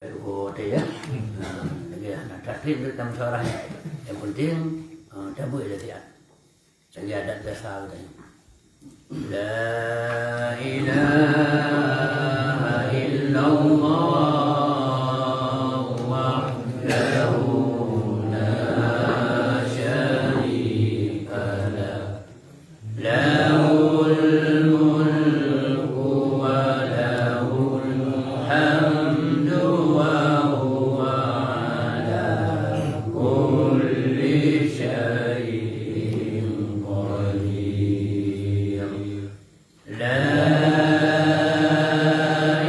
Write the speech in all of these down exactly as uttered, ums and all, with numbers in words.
Tuku watèe, ya. Ha, lagèe hana that trép tameusyarah nyan. Yang penting, ha, tabeuet lagèe nyan. Lagèe adat biasa geutanyoe. La ilaha illallah wahdahu la syarika lah. Lahul mulku wa lahul hamdu wa huwa ala kulli syai'in qadir. La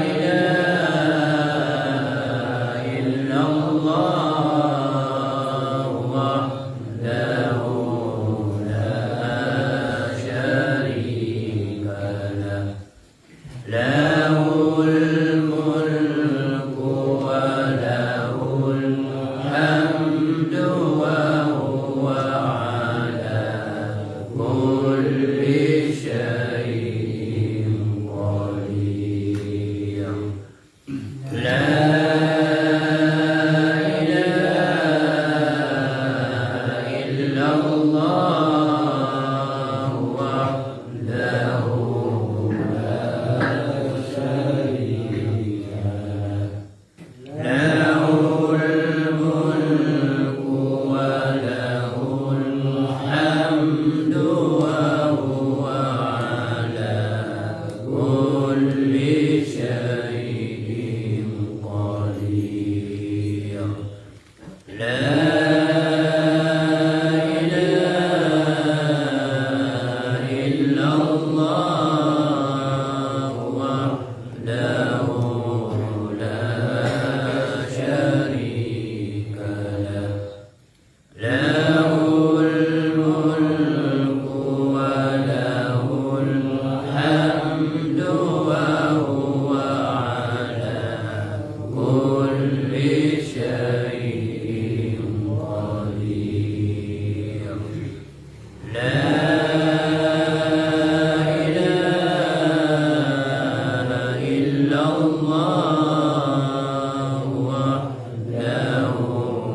ilaha illallah wahdahu la syarika lah. Lahul mulku wa lahul hamdu wa huwa ala kulli syai'in qadir. La ilaha illallah wahdahu la syarika lah. Lahul mulku wa lahul hamdu wa huwa ala kulli syai'in qadir. La ilaha illallah wahdahu la syarika lah. Lahul mulku wa lahul hamdu wa huwa ala kulli syai'in qadir. La ilaha illallah wahdahu la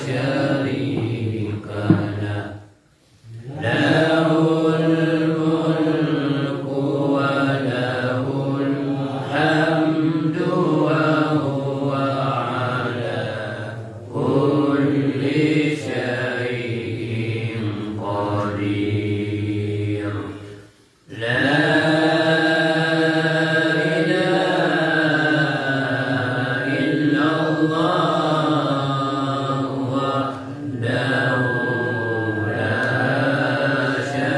syarika lah. Lahul mulku wa lahul hamdu wa huwa ala kulli syai'in qadir. La ilaha illallah wahdahu la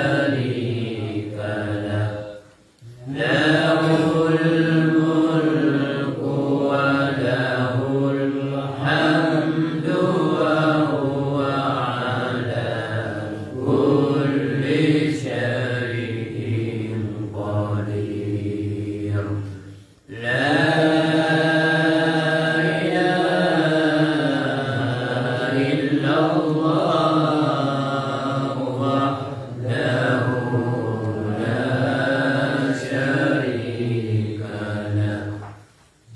syarika lah. Lahul mulku wa lahul hamdu wa huwa ala kulli syai'in qadir. La ilaha illallah wahdahu la syarika lah.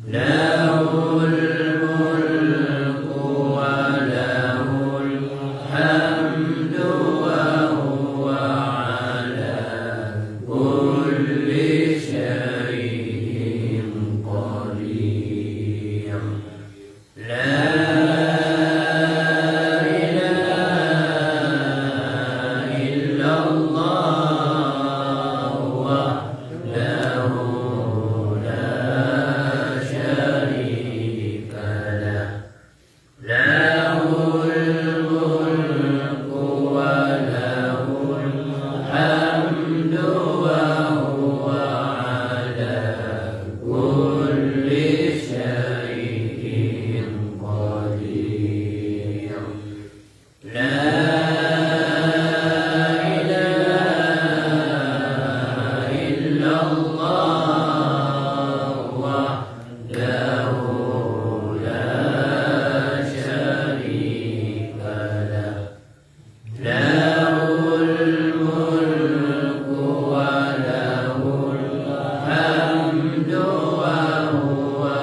Lahul mulku wa lahul hamdu wa huwa ala kulli syai'in qadir. La ilaha illallah wahdahu la syarika lah. Lahul mulku wa lahul hamdu wa huwa ala kulli syai'in qadir. La ilaha illallah wahdahu la syarika lah. Lahul mulku wa lahul hamdu wa huwa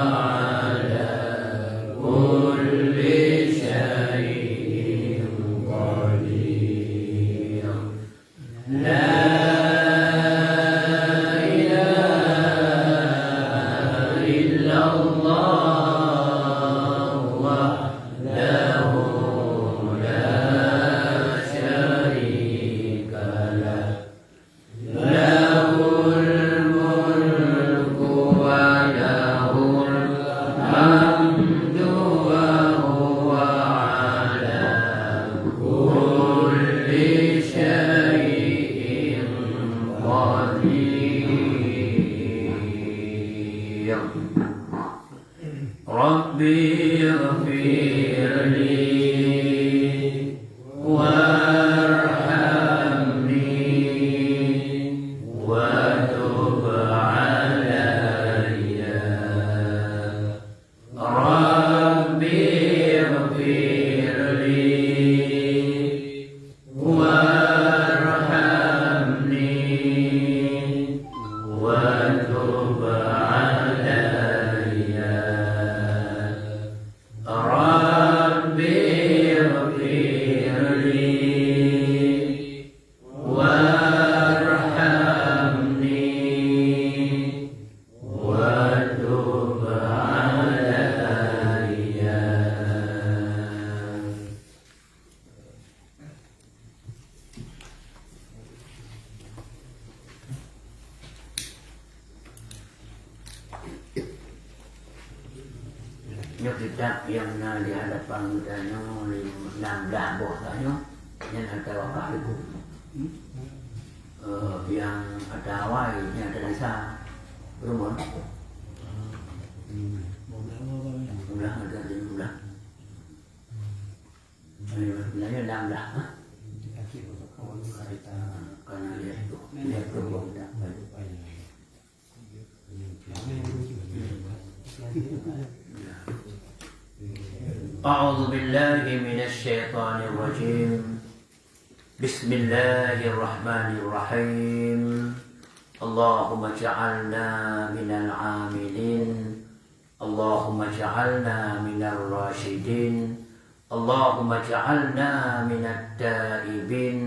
الله وحده لا شريك له، له الملك وله الحمد وهو على كل شيء قدير. رب اغفر لي وارحمني وتب علي. رب اغفر لي وارحمني وتب علي. رب اغفر لي وارحمني وتب علي. Nyoe kitab nyang na di hadapan geutanyoe, lim-, nam blah boh tanyoe, nyan atawa ka ribu. Eh, nyang ata awai, nyang ata desa. Belum, belum? Ulang, ada di ulang. Ayo, nanya enam belas, ha? Karena lihat tu, lihat tu, أعوذ بالله من الشيطان الرجيم. بسم الله الرحمن الرحيم. اللهم اجعلنا من العاملين. اللهم اجعلنا من الراشدين. اللهم اجعلنا من التائبين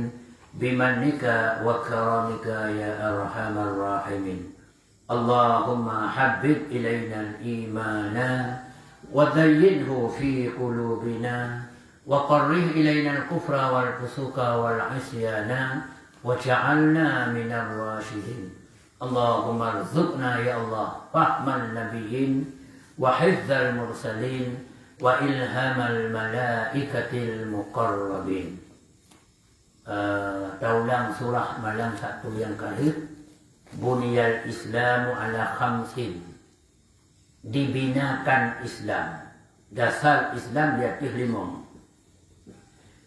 بمنك وكرمك يا أرحم الراحمين. اللهم حبب إلينا الإيمان وزينه في قلوبنا وكره إلينا الكفر والفسوق والعصيان واجعلنا من الراشدين. اللهم ارزقنا يا الله فهم النبيين وحفظ المرسلين وإلهام الملائكة المقربين. Eh, taulang surah malam Sabtu nyang ka lheueh, Buniyal Islamu ala khamsin. Dibinakan Islam. Dasar Islam di ateueh limong.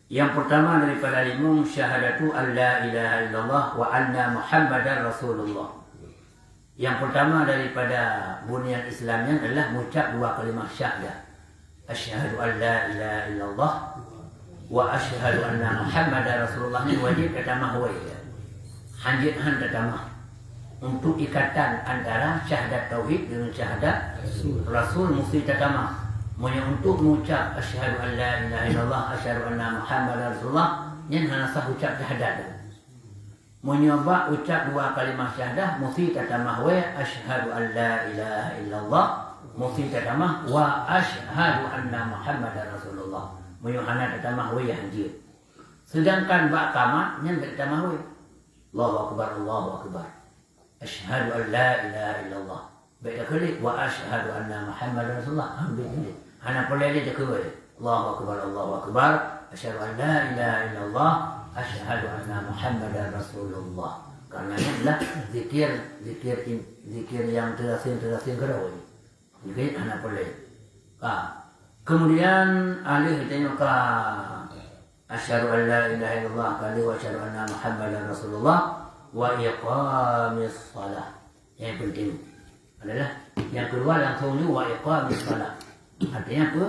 Yang pertama daripada limong, syahadatu an la ilaha illallah wa anna Muhammadar Rasulullah. Yang pertama daripada bunyan Islam nyan adalah mengucap dua kalimah syahadah. Asyhadu an la ilaha illallah wa asyhadu anna Muhammadar Rasulullah ni wajib tatamah wai. Hanjeuet han tatamah. Untuk ikatan antara syahadat tauhid dengan syahadat Rasul mesti tatamah. Meunyoe untuk mengucap asyhadu an la ilaha illallah, asyhadu anna Muhammadar Rasulullah, nyan hana sah ucap syahadat. Meunyoe bak ucap dua kalimah syahadah, musti tatamah wai asyhadu an la ilaha illallah, musti tatamah wa asyhadu anna Muhammadar Rasulullah. Meunyoe hana tatamah wai, hanjeuet. Sedangkan bak kamat, nyan bèk tatamah wai. Allahu akbar, Allahu akbar. Asyhadu an la ilaha illallah. Bèk takheun lé, wa asyhadu anna Muhammadar Rasulullah. Ambil lé. Hana peureulèe lé takheun lé. Allahu akbar, Allahu akbar. Asyhadu an la ilaha illallah. Asyhadu anna Muhammadar Rasulullah. Karena nyan adalah zikir, zikir in-, zikir nyang teurasing-teurasing keudroe. Jadi hana peureulèe. Ha. Kemudian, alèh tanyoe ka asyhadu an la ilaha illallah, ka lheueh wa asyhadu anna Muhammadar Rasulullah, wa iqamis shalah. Yang penting adalah yang kedua langsung nyoe wa iqamis shalah. Artinya apa?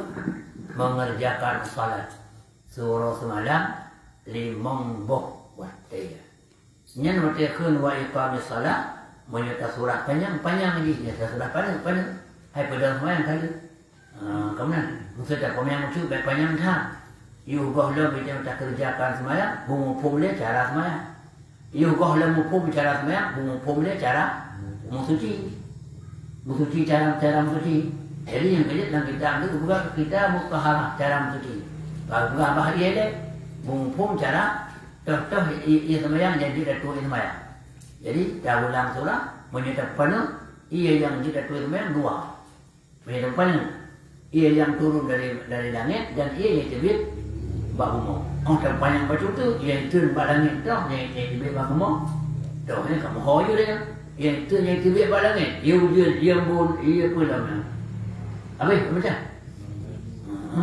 Mengerjakan salat. Siuroe seumalam limong boh watèe. Nyan watèe kheun wa iqamis shalah, meunyoe tasurah panyang, panyang jih, nyoe tasurah panyang, panyang. Hai peudong seumayang kali. Ah, ka meunan, meuseuti panyang bacut, bèk panyang that. Yoh goh lom ita takeureujakan seumayang, beumuphom lé cara seumayang. Yoh goh lom muphom cara seumayang, beumuphom lé cara meusuci. Meusuci cara, cara meusuci. Jadi nyang keujeuet lam kitab tu geupeugah kitab mutahharah, cara meusuci. Baru peugah bah ié lé, muphom cara, toh-toh ié, ié seumayang nyang jeuet ateueh ié seumayang. Jadi taulang surah, meunyoe tapeuna ié nyang jeuet ateueh ié seumayang dua. Meunyoe tapeuna ié nyang turun dari, dari langét dan ié nyang teubiet bak bumoe. Oh, tapanyang bacut tu, ié turun bak langét toh, nyang, nyang teubiet bak bumoe. Toh, nyan ka meuho yue lé nyan. Ié tu nyang teubiet bak langét, ié ujeuen, ié embôn, ié peue lom nyan. Habéh, macam? Ha?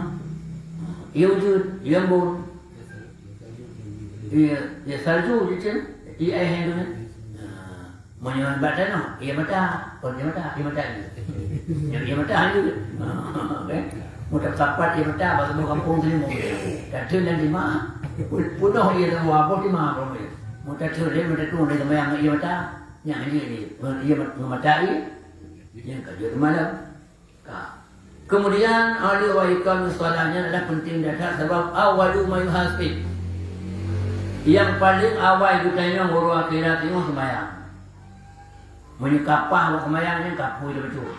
Ié ujeuen, ié embôn. Ié, ié salju, ié cen, ié air tu nyan. Ha. Meunyoe bak tanoh, ié mata, kon ié mata, ié mata ié. Nyang ié mata ié. Ha, okey. Mun tasapat ié mata, bak saboh gampông Seulimeum. Tatheun dan lima, pu-, punoh ié saboh, boh lima, boh lima. Mun tatheun lé, mun tatheun lé, sama nyang ié mata. Nyang jih ni, ngon ié mat-, ngon mata ié, nyang ka jeuet malam. Ka. Kemudian, ahli wa iqamis shalah nyan adalah penting that-that sabab awwalu ma yuhasib. Nyang paling awai geutanyong uroe akhirat nyoe seumayang. Meunyoe ka paih bak seumayang nyan ka pui teubeutôi.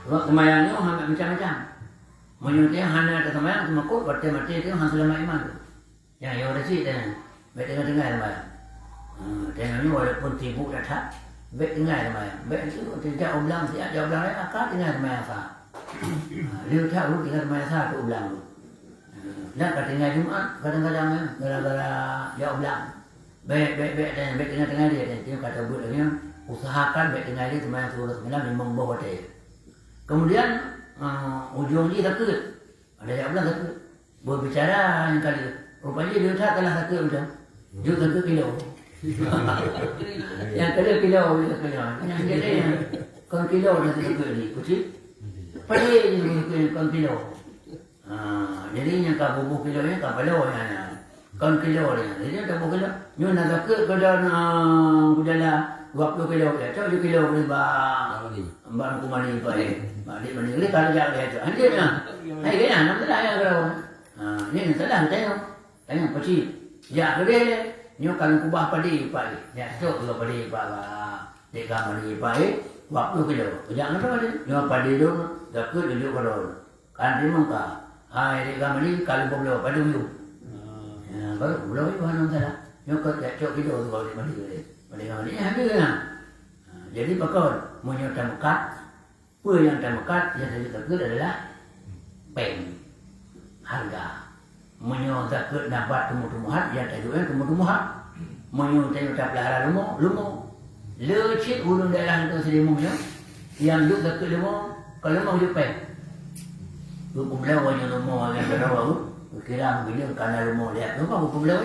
Sebab seumayang nyoe hana macam-macam. Meunyoe teuh hana taseumayang, seumeukot watèe maté teuh hana seulamat iman teuh. Nyang yoh resit teuh, bèk tinggai-tinggai seumayang. Ha, teuh nyoe walaupun sibuk that-that, bèk tinggai seumayang. Bèk tu, teuh jak u blang siat, jak u blang laén, ka tinggai seumayang sa. Ha, lheueh that ureueng tinggai seumayang sa ateueh u blang tu. Ha, dan ka tinggai Jumat, kadang-kadang, ya, gara-gara jak u blang. Bèk, bèk, bèk, teuh, bèk tinggai-tinggai lé, teuh, ka tabeuet lagèe nyan, usahakan bèk tinggai lé seumayang siuroe seumalam limong boh watèe. Kemudian, ha, ujong jih sakét. Ada jak u blang sakét. Berbicara nyang ka lheueh. Rupajih lheueh that telah sakét macam. Jeuet sakét kilo. Nyang ka lheueh kilo, jeuet sakét kilo. Nyang jadi kon kilo dah sakét ni, kucing. Padé je sakét kon kilo. Ha, jadi nyang ka bubuh kilo nyan ka paloe nyan, nyan. Kon kilo nyan. Jadi nyang ka bubuh kilo, nyoe na sakét keudroe, ah, keudroe dua ploh kilo, ya, cok ju kilo bak Bang Kumani, Pak, eh. Mak Dik Mani, boleh kalau jak dia tu. Anjir dah. Hai, dia nama dah yang kau. Ha, ni yang salah tanya. Tanya pasti. Jak ke dia. Nyoe kalau kubah padi, Pak, eh. Jak tu kalau padi, Pak, Pak. Dik Mani, Pak, eh. Waktu kilo. Jak ke dia. Nyoe padi tu, takut tunjuk kalau. Kan teurimong ka. Hai, Dik Mani, kalau peubulo, padi uyuh. Ya, baru peubulo uyuh, hana masalah. Nyoe ka jak cok kilo tu, Dik Mani, Dik Mani. Ya, ada lah. Ha, jadi pakon, meunyoe tameukat, Peue nyang tameukat nyang ka jeuet takheun adalah péng, hareuga. Meunyoe takheun nabat tumbuh-tumbuhan, nyang tajok nyan tumbuh-tumbuhan. Meunyoe tanyoe tapeulahara leumo, leumo. Le cit ureuëng daerah nyoe Seulimeum nyoe, nyang jok takheun leumo, kon leumo jok péng. Geupeubloe nyoe leumo nyang keudroe, geukira meugileung kana leumo lihat, leumo geupeubloe.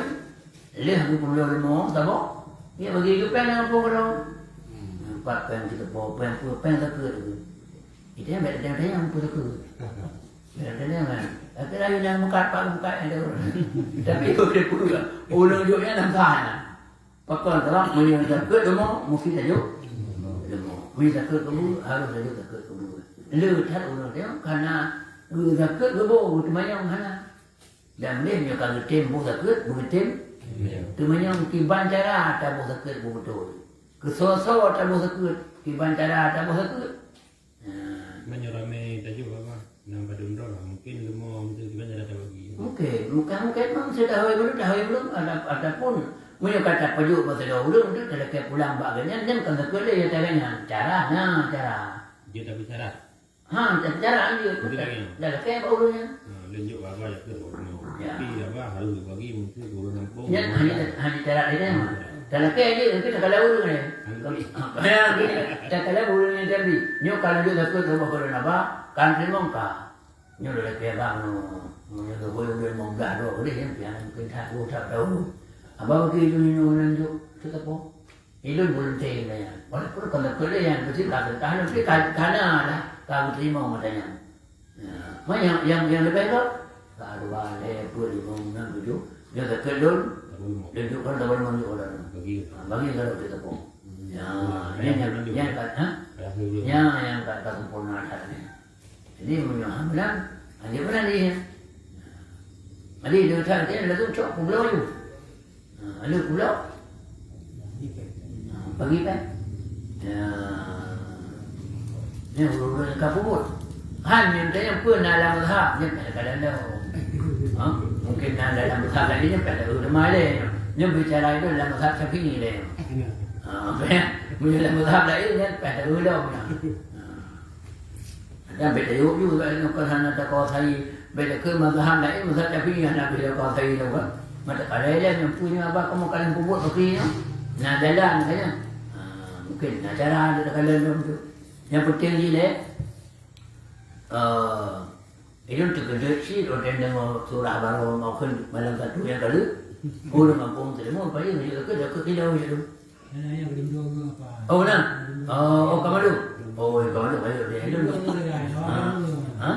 Lheueh geupeubloe leumo saboh, ya bagi geuh péng lam gampông keudroe. Empat péng, tiga péng, péng peuet, péng takheun. Itu yang bèk tanyong-tanyong peue takheun. Bèk tanyong kan. Tapi lain nyang meukat, pak meukat ada ureuëng. Tapi itu dia perlu lah. Ureuëng jok nyan nampak lah. Pakon, sebab meunyoe takheun leumo, mesti tajok leumo. Meunyoe takheun keubeuh, harôh tajok takheun keubeuh. Le that ureuëng tanyong, karena geutakheun keubeuh, geuteumanyong hana. Dan lé nyoe ka geutem boh takheun, beugeutem. Ya. Teumanyong kiban cara taboh takheun beubeutôi. Keusoe-soe taboh takheun, kiban cara taboh takheun. Nah. Meunyoe ramé tajok, Abah, nang padum droe lah. Mungkin leumo meuteuk kiban cara tabagi. Mungkin, bukan mungkin, memang sudah hôi belum, dah hôi belum, ada, ataupun meunyoe ka tapajok masa dua ureuëng tu, talakée pulang bak geuhnyan, nyan kon takheun lé, ya, cara nyan. Cara, nah, cara. Dia tak bicara. Ha, cara, cara dia. Betul lagi. Dah lakée bak ureuëng nyan. Ha, lôn jok baba jakeut bak ureuëng. Ya. Tapi baba harus bagi mungkin ureuëng kampung. Nyan hanya, hanya cara dia kan. Dah lakée je, itu tak kalau ureuëng ni. Ha, ya, tak kalau ureuëng yang tadi. Nyoe kalau dia takheun sama kalau naba, kan terima ka. Nyoe dah lakée bang, nyoe dah boleh lima belas dua boleh ya, yang mungkin tak, tak tahu. Abang bagi itu nyoe nyoe nyoe, tu tak apa. Ilôn volunteer nyan. Walaupun kon takheun lé nyan, pasti ka teuntah lôn, tapi ka, ka na lah, ka geuteurimong masa nyan. Ya. Ma nyang, nyang, nyang leubeh lom? Ka dua, lhèe, peuet, limong, nam, tujoh. Nyoe takheun lôn, lôn jok kon, tabang lôn jok kon. Bagi. Ha, bagi ka lôn teupeue. Hmm. Ya, nyan, nyan, nyan ka, ha? Nyan, nyan ka, ka sempurna that nyan. Jadi, meunyoe hana meunan, hana meunan lé nyan. Jadi, dia kata, dia langsung cok peubulo aju. Ha, lalu pula. Ha, bagi kan? Ya. Nyan ureueng-ureueng nyang ka peubuet. Han nyan tanyong peue na lam mazhab, nyan payah teukalon lom. Ha? Mungkin na lam mazhab laén nyan payah teukalon lom. Nyan bicara itu lam mazhab Syafi'i lé. Ha, meunyoe lam mazhab laén nyan payah teukalon lom. Ha. Dan bèk tayue juga nyoe kon hana takuasai. Bèk takheun mazhab laén, mazhab Syafi'i hana bèk takuasai lom kan. Mata kalai lé nyang peue nyoe haba kamoe kalon peubuet bagi nyoe. Na jalan kan nyoe. Ha, mungkin na cara teukalon lom tu. Nyang penting jih lé, eh, ulôn teukeujot cit watèe deungö surah barô meukeun malam satu nyang ka lheueh. Ureueng gampông teurimong, paléng jeuet keu, jeuet keu kilo jeuet tu. Oh, na? Oh, oh, ka mandum. Oh, ka mandum, ayo, dia. Ha? Ha?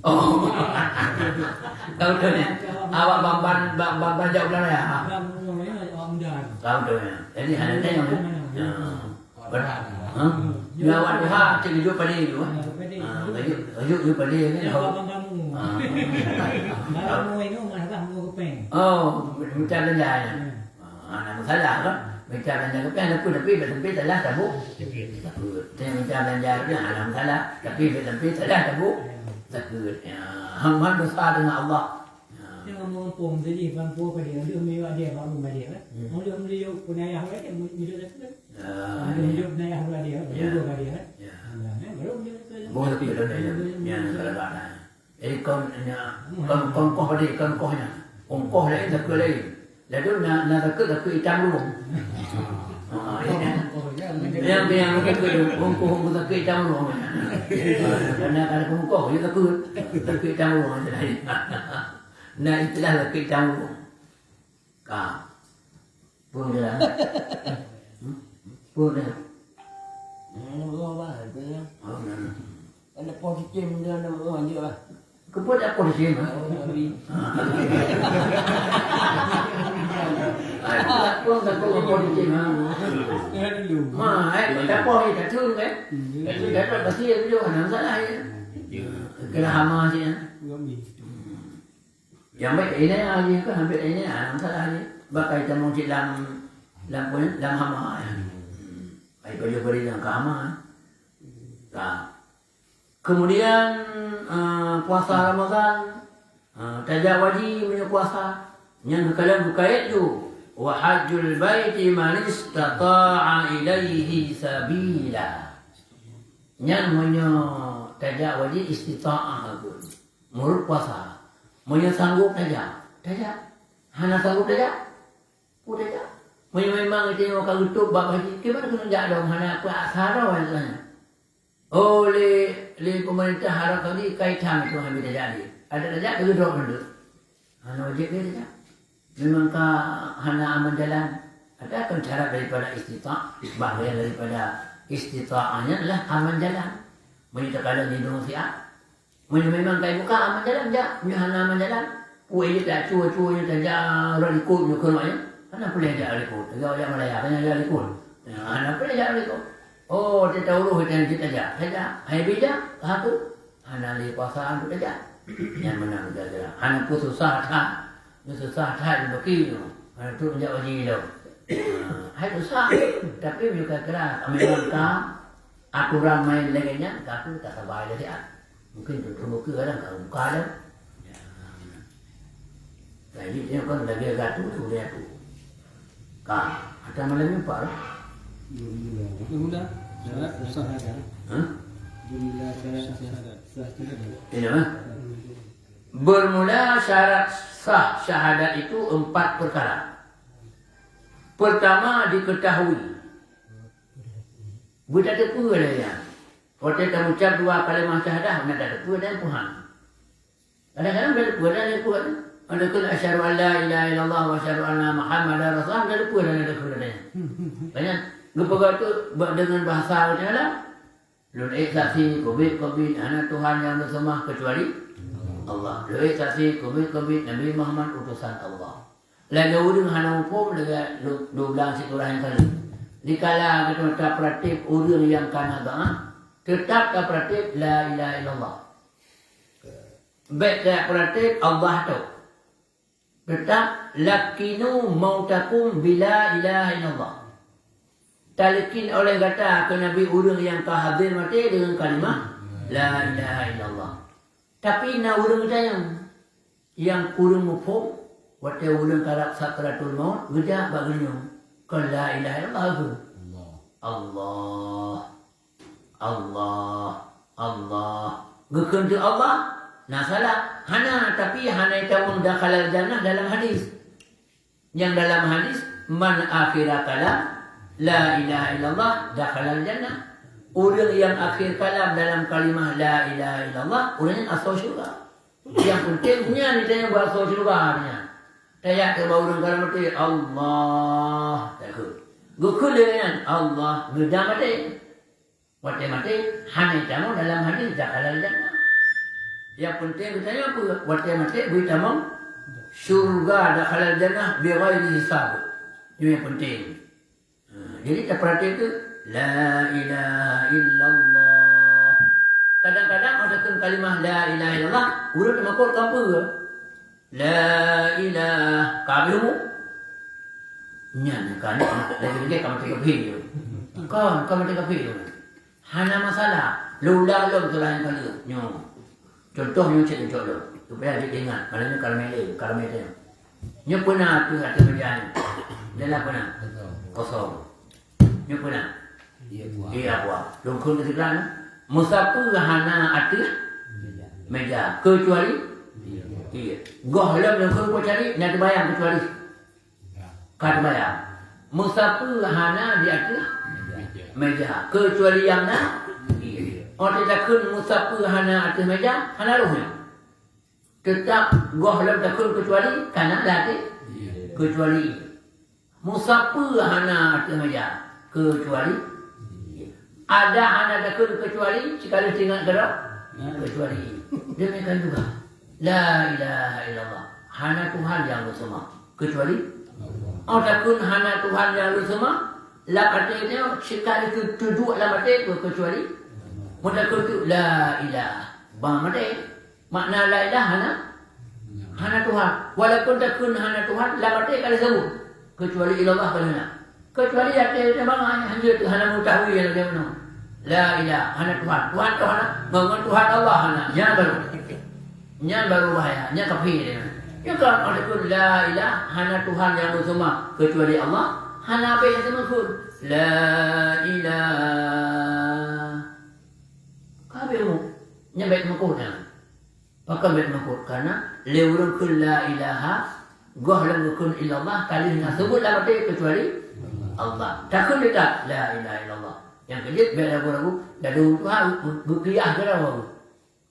Oh. Tahu tu ni. Awak bamban, bam-, bamban jauh belah ya. Ha. Tahu tu ni. Jadi, hana tengok ni. Ya. Ber-, ha? Ya, awak duha, cek jujur pada dia tu, ha? Ha, jujur, jujur pada dia kan. Ha. Oh, macam mana ya? Ha, hana masalah kan? Mita beulanja keupeue hana peue, tapi bèk sampai salah tabôh zakeuet. Teuh mita beulanja keupeue hana masalah, tapi bèk sampai salah tabôh zakeuet. Ya, hang man dosa deungon Allah. Ya. Dia ngomong kampung tadi, bang po pada dia, dia miyup dia, bang rumah dia, kan? Hmm. Dia miyup pun ayah dia, miyup dia, kan? Ya, miyup pun ayah dia, kan? Ya. Miyup dia, kan? Ya. Ya, baru dia, Boh zakeuet dah, ya. Ya, salah dah. Jadi kon, nya, kon, kon koh tadi, kon koh nyan. Kon koh laén, zakeuet laén. Laju na, na zakeuet, zakeuet itam luwong. Ha, ya. Yang, yang zakeuet tu, kon koh, kon zakeuet itam luwong. Karena ada kon koh, ya zakeuet. Zakeuet itam luwong je laén. Na istilah zakeuet itam luwong. Ka. Peue dia? Hmm? Peue dia? Hmm, Allah bah, itu ya. Oh, nah. Ada positif dia, ada orang je lah. Keupeue ada positif, ha? Oh, tapi. Ah, peue tak peue positif, ha? Ya, dulu. Ma, eh, tak peue, tak tu, eh. Hmm, ya. Tak tu, tak tu, pasti ada juga, ada masalah, ya. Ya. Kena hama je, ya. Kami. Nyang bèk inai jih keuh, han bèk inai, hana masalah jih. Bak kai tamong cit lam, lam, lam hama, ya. Ai pajoh bari lam ka hama, ya. Ka. Kemudian, eh, puasa Ramadan, eh, tajak haji meunyoe puasa. Nyang geukalon geukait tu, "Wa hajjul baiti man istata'a ilaihi sabila." Nyan meunyoe tajak haji istita'ah geukheun. Meunurot puasa. Meunyoe sanggup tajak, tajak. Hana sanggup tajak, peue tajak. Meunyoe memang geutanyoe ka geutôb bak haji, kiban keuneuk jak lom hana peue asa droe tanya. Oh, lé, lé peumeurintah Arab Saudi ka itam itu hana tajak lé. Adak tajak, geudrop mandum. Hana wajéb lé tajak. Memang ka hana aman jalan. Ada kan syarat daripada istita', bahagian daripada istita'ah nyan adalah aman jalan. Meunyoe takalon lindong siat, meunyoe memang ka ibuka aman jalan, jak. Meunyoe hana aman jalan, peue jeuet tajak, cue-cue tajak rot likot nyoe keunoe nyan. Hana peureulèe jak rot likot. Tajak, jak Malaya, kan jak rot likot. Ya, hana peureulèe jak rot likot. Oh, teuka uroe nyan cit tajak. Tajak. Hai bijak, ha tu. Hana lé puasa untuk tajak. Nyan meunan gara-gara. Hana pun susah that. Nyoe susah that bagi nyoe. Hana tu jak haji lom. Ha, hai susah. Tapi meunyoe kira-kira memang ka aturan main lagèe nyan, ka tu tak sabar lagèe ah. Mungkin tu, tu buku kadang ka buka dah. Ya. Jadi dia kan lagi gatu tu dia tu. Ka, ada malam ni empat lah. Bermula syarat sah. Hah? Bermula syarat sah. Sah syahadat. Ini mah. Bermula syarat sah syahadat itu empat perkara. Pertama, diketahui. Buta teupeu lah ya. Watèe tamucab dua kalimah syahadah, na tateupeu dan puhang. Kadang-kadang dah leupah, dah leupah. Ada kheun, "Asyhadu an la ilaha illallah wa asyhadu anna Muhammadar Rasulullah," dah leupah, dah leupah, dah leupah. Banyak geupeugah tu ba-, dengan bahasa ureueng alam. Lôn ék saksi, keubiet-keubiet, hana Tuhan nyang lôn seumah keucuali Allah. Lôn ék saksi, keubiet-keubiet, Nabi Muhammad utosan Allah. Lagèe ureueng hana muphom, lagèe lu-, dua blang sikureueng nyang kali. Dikala geutanyoe tapeuratéb ureueng nyang ka na beu'ah, teutap tapeuratéb la ilaha illallah. Bèk tapeuratéb Allah tok. Teutap lakinu mautakum bila ilaha illallah. Talkin oleh gata keu Nabi ureuëng nyang ka hadir maté deungon kalimah la ilaha illallah. Tapi na ureuëng tanyong, nyang ureuëng muphom, watée ureuëng karab sakratul maut, geujak bak geulinyueng, kon la ilaha illallah geuh. Allah, Allah, Allah. Geukheun teuk Allah, na salah? Hana, tapi hana jitamong dakhalal jannah dalam hadis. Nyang dalam hadis, "Man akhira kalam la ilaha illallah dakhalal jannah." Ureuëng nyang akhir kalam dalam kalimah la ilaha illallah, ureuëng nyan asoe syeuruga. Nyang penting nyan ditanyong bak asoe syeuruga nyan. Tajak keu bak ureuëng kalam maté, Allah, takheun. Geukheun lé nyan, Allah, geujak maté. Watée maté, hana jitamong dalam hadis dakhalal jannah. Nyang penting geutanyoe peue? Watée maté, beu jitamong syeuruga dakhalal jannah bighairi hisab. Nyoe nyang penting. Ha, jadi tapeurati keu la ilaha illallah. Kadang-kadang masa kheun kalimah la ilaha illallah, ureuëng teumakot kapeue? La ilah, ka habéh umu. Nyan kan, lagée-lagée ka maté kafé. Kon, ka maté kafé. Hana masalah. Lula lom tu laén kali. Nyoe. Contoh nyoe cit contoh lom. Supaya dia ingat. Malam ni kalau main lain, kalau main lain. Nyoe pernah tu satu meja ni. Dalam pernah. Kosong. Nyoe pernah. Iya, buah. Iya, buah. Lungkun kesebelah ni. Musapeue hana ateueh meja. Kecuali? Iya. Goh lom lungkun kecuali, na teubayang kecuali. Ka teubayang. Musapeue hana di ateueh meja. Kecuali nyang na? Iya. Oh, takheun musapeue hana ateueh meja, hana roh nyoe. Teutap goh lom takheun kecuali, kana lati? Iya. Kecuali. Musapeue hana ateueh meja, kecuali. Ada hana takheun kecuali, sikali teuingat keudroe, kecuali. Demikian juga. La ilaha illallah. Hana Tuhan nyang beusama, kecuali. Oh, takheun hana Tuhan nyang beusama, lam até nyoe, sikali teuduek lam até, kecuali. Meutakheun tu, la ilaha. Ba maté. Makna la ilaha hana, hana Tuhan. Walaupun takheun hana Tuhan, lam até ka lheueh sabut. Kecuali illallah ka lheueh na. Kecuali até memang hana, hana tu hana mengetahui yang dia mana. La ilaha, hana Tuhan. Tuhan tu hana, ngon Tuhan Allah hana. Nyan baru. Nyan baru bahaya. Nyan kafir dia. Ya kan, ada pun la ilaha, hana Tuhan yang bersama kecuali Allah. Hana apa yang sama pun. La ilaha. Ka habéh umu. Nyan bèk meukoh na. Pakon bèk meukoh? Karena lé ureueng kheun la ilaha, goh lom geukheun illallah, ka lheueh na seubut lam até keucuali Allah. Takheun teutab la ilaha illallah. Nyang keujeuet bèk ragu-ragu, dalam Tuhan geu-, geu-, geukiyah keudroe.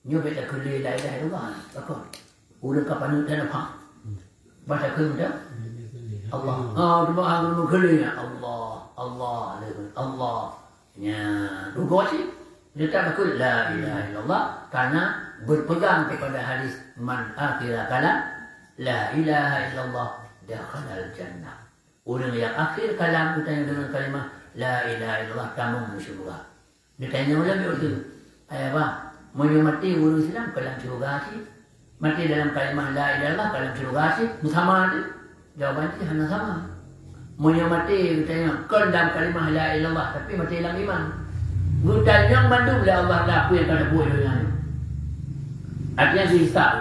Nyoe bèk takheun lé la ilaha illallah. Pakon? Ureueng ka paneuk dan apa? Bah takheun dah. Allah. Ah, cuba ah, geukheun lé nyan. Allah, Allah, Allah. Nya, dudoe cit. Dia tak takheun la ilaha illallah karena berpegang kepada hadis, "Man akhira kalam la ilaha illallah dakhalal jannah." Ureueng nyang akhir kalam geutanyoe deungon kalimah la ilaha illallah tamong u syeuruga. Geutanyoe lom yôh tu, "Ayah bah, meunyoe maté ureueng Islam ka lam syeuruga cit?" Maté dalam kalimah la ilaha illallah ka lam syeuruga cit, meusama tu? Jawaban jih hana sama. Meunyoe maté geutanyoe kon lam kalimah la ilaha illallah, tapi maté lam iman, geutanyong mandum lé Allah Taala peue nyang ka tapeubuet donya nyoe. Artinya geuhisab.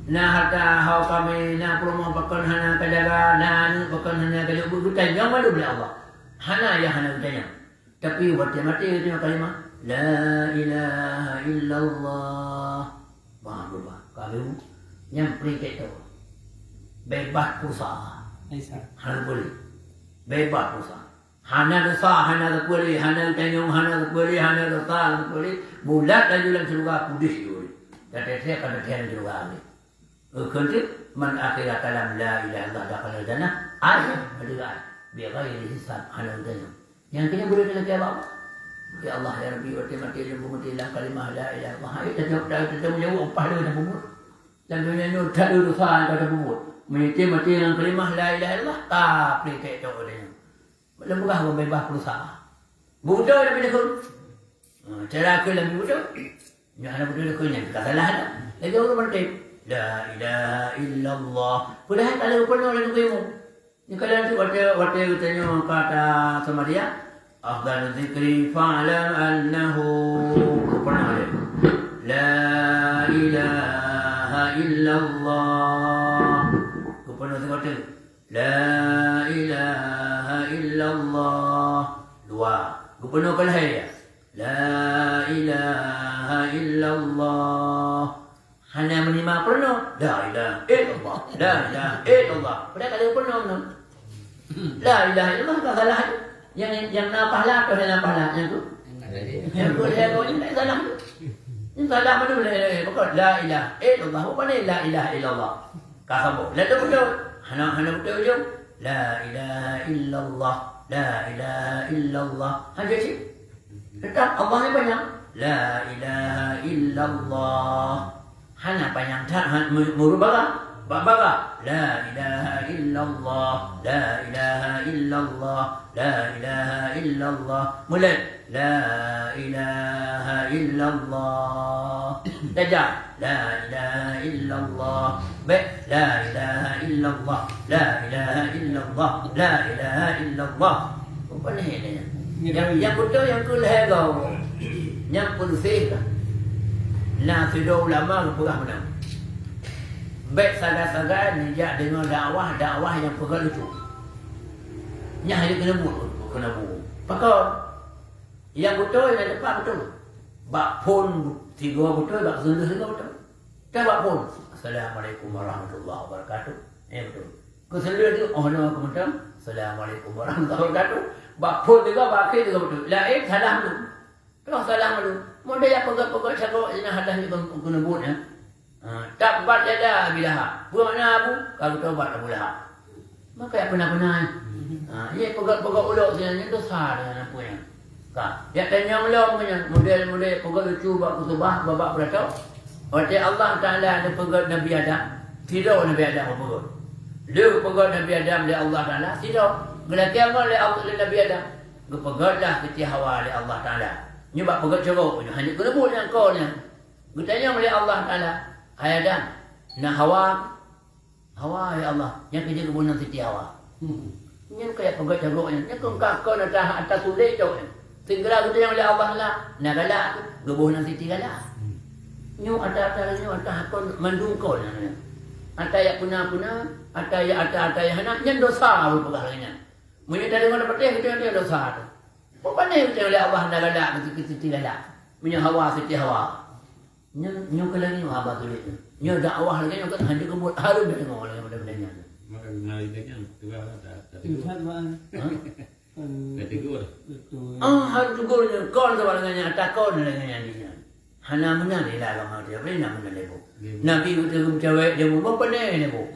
Na hareuta ho kamé, na peurumoh pakon hana kajaga, na aneuk pakon hana kajaga, geutanyong mandum lé Allah. Hana nyang hana geutanyong. Tapi watèe maté geutanyoe kalimah la ilaha illallah. Bah, berubah. Kalau nyang peurintah tu. Bebas pulsa. Hana boleh. Bebas pulsa. Hana dosa, hana tapeubuet, hana tanyong, hana tapeubuet, hana dosa, hana tapeubuet. Bulat laju lam syeuruga, pudeh jih. Dah teuh ka teuh lam syeuruga. Kheun teuk, "Man akhira kalam la ilaha illallah dakhalal jannah." Ai, ada ai. Bighairi hisab, hana tanyong. Nyang keuneuk beureukat lagèe apa? "Ya Allah, ya Rabbi, watèe maté lôn peumaté lam kalimah la ilaha illallah." Hai, tajaweueb, tajaweueb, tajaweueb, upah lôn lam kubur. Lam donya nyoe that dosa nyang ka tapeubuet. Meunyoe maté lam kalimah la ilaha illallah, ka peurintah tu donya. Lam peugah bebas pulsa. Beutôi tapi takheun. Ha, cara kheun lam beutôi. Nyoe hana beutôi takheun nyan, ka salah dah. Lagèe ureueng meuntém. La ilaha illallah. Padahai ka lheueh peunoh laju geuyue. Nyoe ka lheueh watèe, watèe geutanyoe ka taseumayang, afdalu dzikri fa'lam annahu, geupeunah lé, la ilaha illallah. Geupeunah sigoe teuk, la ilaha illallah. Dua. Geupeunah keu lhèe, la ilaha illallah. Hana meunima peurunoe, la ilaha illallah, la ilaha illallah. Padahai ka lheueh peurunoe nyoe. La ilaha illallah ka salah tu. Nyang, nyang na pahala tu hana pahala nyang tu. Nyang tu lhèe goe nyan tak salah tu. Nyan salah mandum lhèe, lhèe, pokok la ilaha illallah. Bukan la ilaha illallah. Ka sambung. Lalu beutôi. Hana, hana beutôi ujong. La ilaha illallah. La ilaha illallah. Hana cit. Teutap Allah nyan panyang. La ilaha illallah. Hana panyang that, han, mu-, muru bara. Bak bara. La ilaha illallah. La ilaha illallah. La ilaha illallah. Mulai. La ilaha illallah. Tajak. La ilaha illallah. Bèk. La ilaha illallah. La ilaha illallah. La ilaha illallah. Apa ni dia? Nyang, nyang beutôi nyang keu lhèe goe. Nyang peuleuseh lah. Na sidroe ulama geupeugah meunan. Bèk sagai-sagai neujak deungoe dakwah, dakwah nyang peugah lucu. Nyan hana keuneuk buet, keuneuk buet. Pakon? Nyang beutôi nyang tepat beutôi. Bak phôn sigoe beutôi, bak keuseuleuh sigoe beutôi. Ka bak phôn, "Assalamualaikum warahmatullahi wabarakatuh." Eh, beutôi. Keuseuleuh tu, oh, no, keumudian, "Assalamualaikum warahmatullahi wabarakatuh." Bak phôn sigoe, bak akhé sigoe beutôi. Laén salah tu. Troh salah malu. Model nyang peugah-peugah sagoe, ina hadah ni keuneuk buet, ya. Ha, tabbat yada Abi Lahab. Peue makna Abu? Ka geutobat Abu Lahab. Maka yak peuna-peuna, eh. Ha, ye peugah-peugah ulok sinan nyan dosa dengan apa nyan. Ka, yak tanyong lom nyan, model-model peugah lucu bak khutubah, bak, bak pidato. Watèe Allah Taala neupeugah Nabi Adam, sidroe Nabi Adam geupeugah. Lheueh geupeugah Nabi Adam lé Allah Taala, sidroe. Geulakèe ngon lé Allah, lé Nabi Adam. Geupeugah lah Siti Hawa lé Allah Taala. Nyoe bak peugah cogok nyoe, hana keuneuk buet nyang kon nyan. Geutanyong lé Allah Taala, "Hai Adam, na Hawa?" "Hawa, ya Allah." "Nyan keuh jeuet geuboh nan Siti Hawa." Hmm. Nyan keuh jak peugah cogok nyan. Nyan keuh ka kon ata, ata tuléh cok nyan. Sigra geutanyong lé Allah Taala, na galak tu, geuboh nan Siti galak. Nyoe ata, ata nyoe ata kon mandum kon nyan. Ata jak peuna-peuna, ata jak ata, ata jak hana, nyan dosa geupeugah lagèe nyan. Meunyoe tadeungoe na patéh, geutanyong dosa tu. Peue pané geutanyong lé Allah na galak, keu Siti galak. Meunyoe Hawa, Siti Hawa. Nyoe, nyoe keuh lagèe nyoe haba tuléh nyoe. Nyoe dakwah lagèe nyoe kan hana keubuet hareuem deungoe lagèe model-model nyan. Maka meunari lagèe nyan, tugaih lah, tak, tak tegur. Tugaih, Mak. Ha? Kan tak tegur. Betul. Ah, hareuem tegur nyoe. Kon sabab lagèe nyan, takon lagèe nyan di nyan. Hana meunan di dalam hati, apa ni nak meunan leubeh? Nabi beutôi meucawèk dia bumbong pandai leubeh.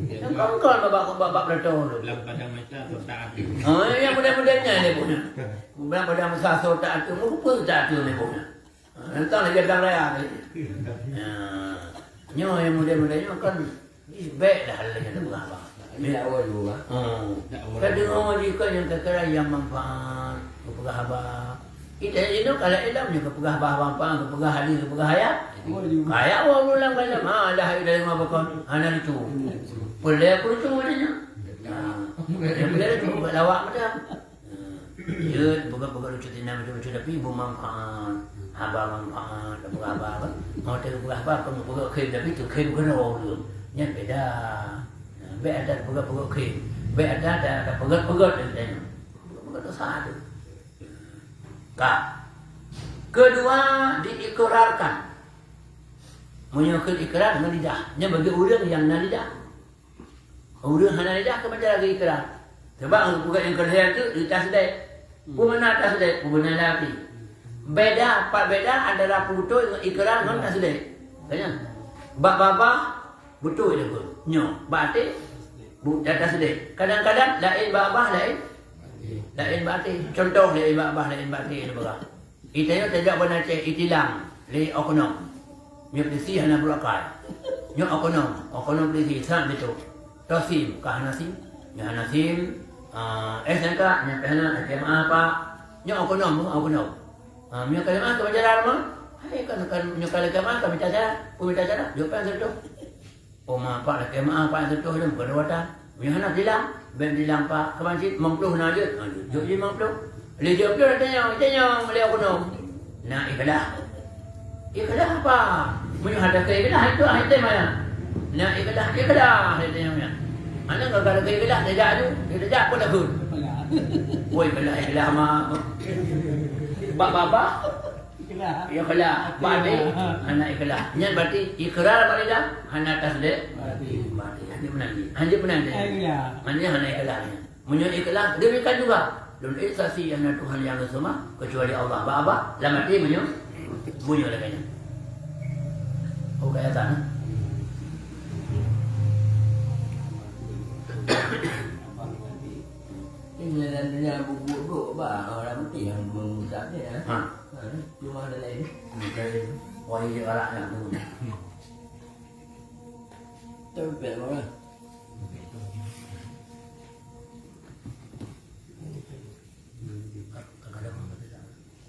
Yang kon-kon babak, babak, babak beratong tu. Dalam padang masa, so tak hati. Ha, yang model-model nyan leubeh nyan. Dalam padang masa, so tak hati, mau apa tak hati leubeh nyan. Ha, tentang lagi datang raya tadi. Ya. Nyoe yang model-model nyoe kan, ih, bèk dah lagèe nyan peugah haba. Ini awal dulu, ah. Hmm. Ka deungoe jih kan nyang kira-kira nyang manfaat, geupeugah haba. Kita ini kalau ilmu nyoe geupeugah haba manfaat, geupeugah hadis, geupeugah ayat. Awal dulu. Ayat awal ulang kan, ah, dah, dah lima bakon. Hana lucu. Peuleueh aku lucu macam nyoe. Nah, yang peuleueh lucu, bukan lawak macam. Jeuet, peugah-peugah lucu, tinam lucu-lucu, tapi beumanfaat. Haba manfaat, peugah haba kan. Mau teupeugah haba, peugah-peugah khem, tapi tu khem keunoe ureueng. Nyan beda. Bèk ata peugah-peugah khem. Bèk ata, ata, ata peugah-peugah dari tanyoe. Peugah-peugah dosa tu. Ka. Kedua, diikrarkan. Meunyoe kheun ikrar ngon lidah. Nyan bagi ureueng nyang na lidah. Ureueng hana lidah keu macam lagèe ikrar. Sabab ureueng peugah nyang keu lhèe tu, di tasdek. Hmm. Peue makna tasdek? Peubeuna até. Beda, pat beda antara peubeutôi ngon ikrar ngon tasdek. Kan nyan? Bak babah, beutôi dia pun. Nyoe, bak até, bu-, tasdek. Kadang-kadang laén bak babah, laén, laén bak até. Contoh, laén bak babah, laén bak até, dia peugah. Di tanyoe tajak ban Aceh, itilang lé oknum. Nyoe polisi hana beurakai. Nyoe oknum, oknum polisi, sat beutôi. Toh sim, ka hana sim? Nyoe hana sim, ah, S N K, nyoe pih hana, lakèe meu'ah, Pak. Nyoe oknum, oknum. Ah, nyoe ka lakèe meu'ah, ka beujalan mah. Hai, kan, kan, nyoe ka lakèe meu'ah, ka mita cara. Peue mita cara? Jok pèng sireutoh. Oh, ma, Pak, lakèe meu'ah, Pak, sireutoh lom, bukan dua tan. Nyoe hana tilang. Bèk dilampa keumansjid, limong ploh na jeuet. Ha, jeuet, jeuet limong ploh. Lheuh jeuet ploh, tanyong, tanyong lé gurèe. Na ikhlas? Ikhlas apa? Meunyoe hana ikhlas, itu hana ikhlas. Na ikhlas, ikhlas, tanyong nyan. Hana gara-gara ikhlas, tajak tu, tajak pun takheun. Woi, ikhlas, ikhlas mah. Bak babah. Ikhlas. Ikhlas. Batin. Hana ikhlas. Nyan berarti ikrar bak lidah, hana tasdik. Batin. Batin. Hana meunan. Hana meunan. Ikhlas. Hana, hana ikhlas nyan. Meunyoe ikhlas, demikian juga. Lôn ék saksi hana Tuhan nyang lôn seumah keucuali Allah. Bak babah, lam até meunyoe, meunyoe lagèe nyan. Oh, kaya tan, eh? Ini dalam dunia buku-buku, bah, orang putih yang mengusapnya, eh. Ha. Ha, cuma ada lain. Hmm, lain. Orang yang galak nak tu. Tapi baik orang.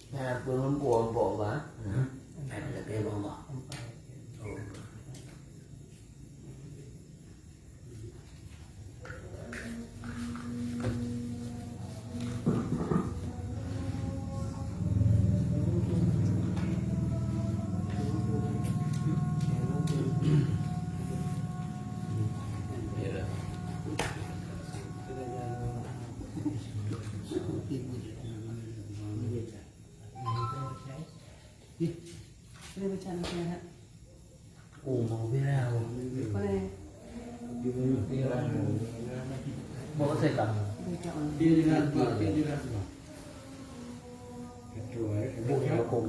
Nah, pun empuk-empuk, bah. Hmm. Ada lagi, bah. Oh. Oh, mau viral. Bawa saya tak? Bukan hukum.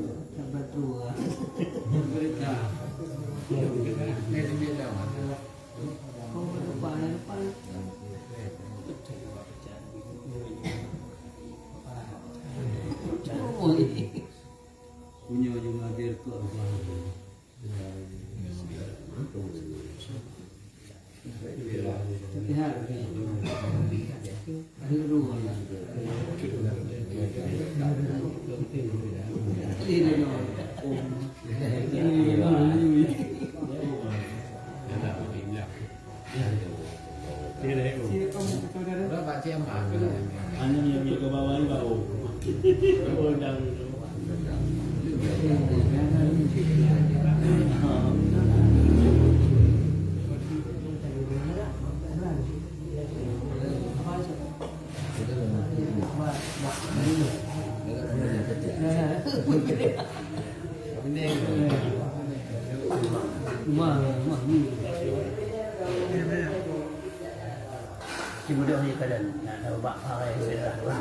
Punya juga hadir ke apa? Anu yang ke bawah ni baru. Oh, dah. Cuma dah ni keadaan nak tahu bak parai merah tu lah.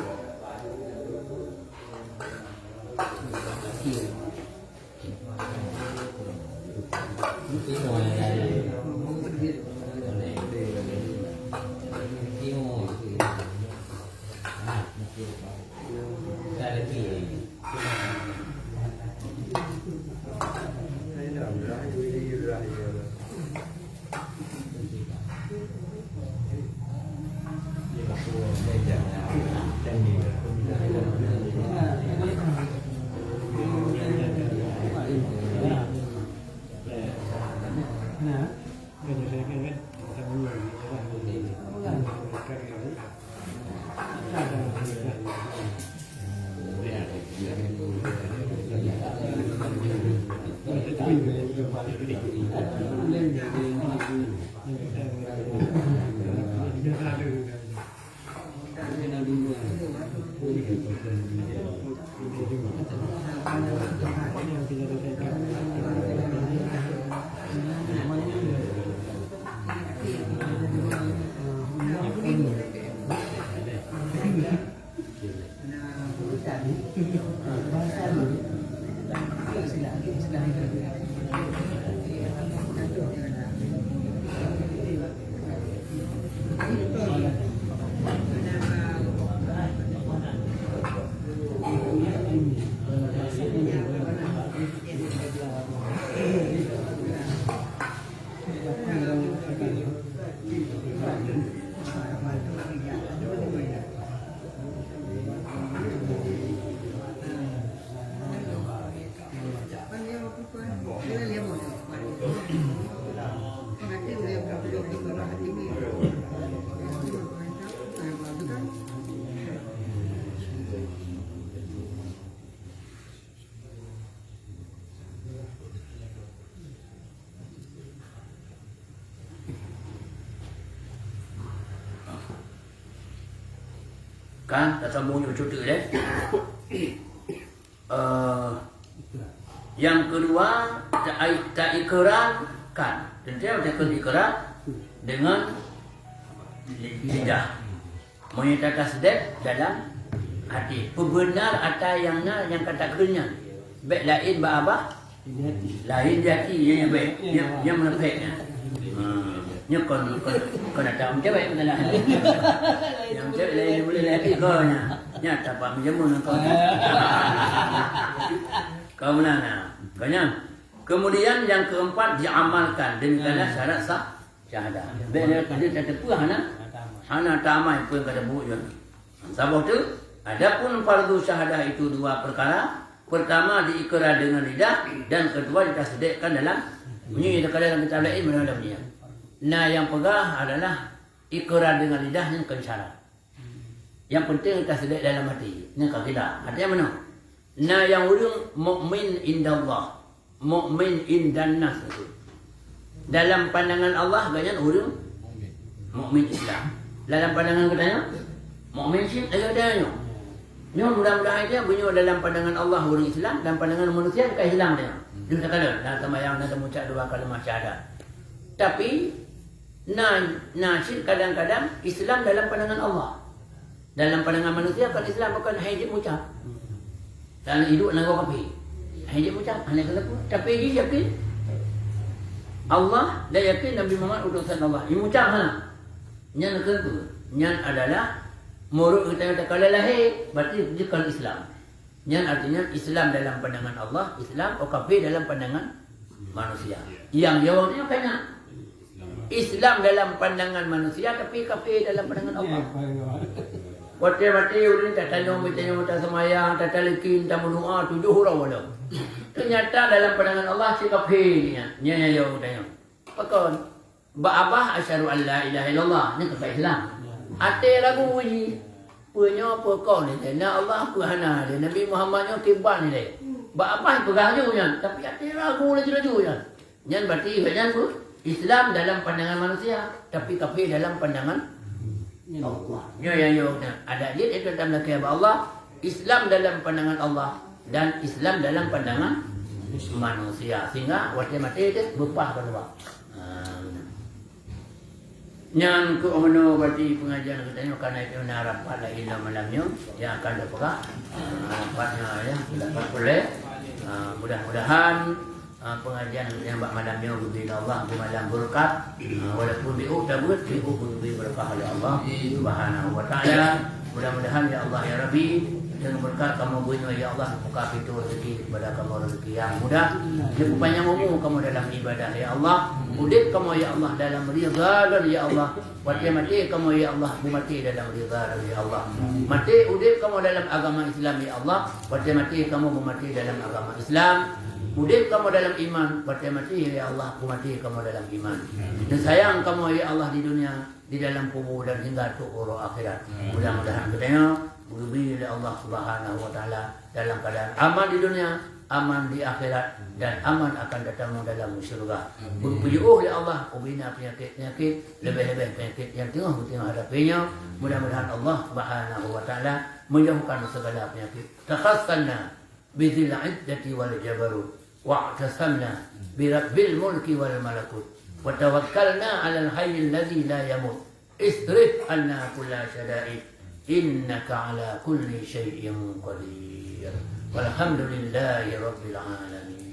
Kan, tasambung nyoe cuti deh. Eh, yang kedua, ta-, taikrarkan. Teuntèe taikrarkan dengan lidah. Meunyoe tatasdek dalam hati. Peubeuna ata nyang na nyang ka takheun nyan. Bèk laén bak babah, laén di até, nyan nyang bèk, nyang, nyang meunafék nyan. Ha, nyan kon, kon, kon ata meucewek masalah. Nyang meucewek laén boleh lé até kon nyan. Nyan ata bak meujameun kon. Kon meunan na. Kon nyan. Kemudian yang keempat diamalkan, demikianlah syarat sah syahadah. Bèk lé ka teupeue hana, hana taamai peue nyang ka tabuet nyan. Saboh teuk, adapun fardu syahadah itu dua perkara. Pertama, diikrar dengan lidah, dan kedua, ditasdikkan dalam, meunyoe teuka dalam kitab laén, mana dalam dia. Na nyang peugah adalah ikrar dengan lidah nyan kon syarat. Nyang penting tasdek dalam hati. Nyan ka khilaf. Artinya meunoe. Na nyang ureueng mukmin indallah. Mukmin indan nas tu. Dalam pandangan Allah, gobnyan ureueng mukmin Islam. Dalam pandangan geutanyoe, mukmin syik, lagèe geutanyoe. Nyoe mudah-mudahan aja, meunyoe dalam pandangan Allah ureueng Islam, dalam pandangan manusia bukan Islam dia. Dia tak ada. Dalam sembahyang, dalam mengucap dua kalimah syahadat. Tapi, na, na syik kadang-kadang Islam dalam pandangan Allah. Dalam pandangan manusia kan Islam bukan hai jeuet meucah. Dan hidup nanggroe kafé. Hai jeuet meucah, hana keuneuk. Tapi jih yakin Allah dan yakin Nabi Muhammad utusan Allah. Jih meucah hana. Nyan keuneuk. Nyan adalah meunurot geutanyoe takalon lahé, berarti jih kon Islam. Nyan artinya Islam dalam pandangan Allah, Islam, oh, kafé dalam pandangan manusia. Nyang jawab nyoe kena. Islam dalam pandangan manusia, tapi kafé dalam pandangan Allah. Watèe maté ureueng tatanyong, tatanyong, taseumayang, tatalkin, tameudoa, tujoh uroe malam. Ternyata dalam pandangan Allah si kafé nyan. Nyan nyang jawab tanyong. Pakon? Bak babah, "Asyhadu an la ilaha illallah." Nyan kafé Islam. Até ragu jih. Peue nyoe peue kon ilèe? Na Allah peue hana ilèe? Nabi Muhammad nyoe kiban ilèe? Bak babah peugah laju nyan, tapi até ragu laju-laju nyan. Nyan berarti nyan peue? Islam dalam pandangan manusia, tapi kafé dalam pandangan Allah. Nyoe nyang yo nyan. Adak jih itu dalam lakèe bak Allah, Islam dalam pandangan Allah dan Islam dalam pandangan manusia. Sehingga watèe maté teuh beupah keudua. Ha, nyan keuh hana berarti pengajian geutanyoe, karena itu na rapat lagi lam malam nyoe yang akan dipeugah. Ha, rapatnya ya, rapat pulai. Ha, mudah-mudahan, ha, pengajian geutanyoe bak malam nyoe geubri lé Allah beumalam beureukat. Ha, walaupun biôh tabeuet, biôh geubri beureukat oleh Allah Subhanahu wa Taala. Mudah-mudahan, ya Allah, ya Rabbi, deungon beureukat kamoe bunoe, ya Allah, buka pintoe rezeki kepada kamoe, rezeki yang mudah. Dipeupanyang umu kamoe dalam ibadah, ya Allah. Udép kamoe, ya Allah, dalam ridha dan, ya Allah. Watèe maté kamoe, ya Allah, beumaté dalam ridha dan, ya Allah. Maté udép kamoe dalam agama Islam, ya Allah. Watèe maté kamoe beumaté dalam agama Islam. Udép kamoe dalam iman, watèe maté, ya Allah, beumaté kamoe dalam iman. Neusayang kamoe, ya Allah, di dunia, di dalam kubur dan hingga trôk uroe akhirat. Mudah-mudahan geutanyoe geubri lé Allah Subhanahu wa Taala dalam keadaan aman di dunia, aman di akhirat, dan aman akan tatamong dalam syurga. Beupeujeuôh lé Allah ubé na peunyakét-peunyakét, leubeh-leubeh peunyakét nyang teungoh geutanyoe hadapi nyoe. Mudah-mudahan Allah Subhanahu wa Taala menjauhkan segala penyakit. Takhassanna bizil izzati wal jabarut, wa'tasamna birabbil mulki wal malakut, wa tawakkalna 'alal hayyil ladzi la yamut, isrif 'anna kulla syada'id, innaka 'ala kulli syai'in qadir. Walhamdulillahi rabbil 'alamin.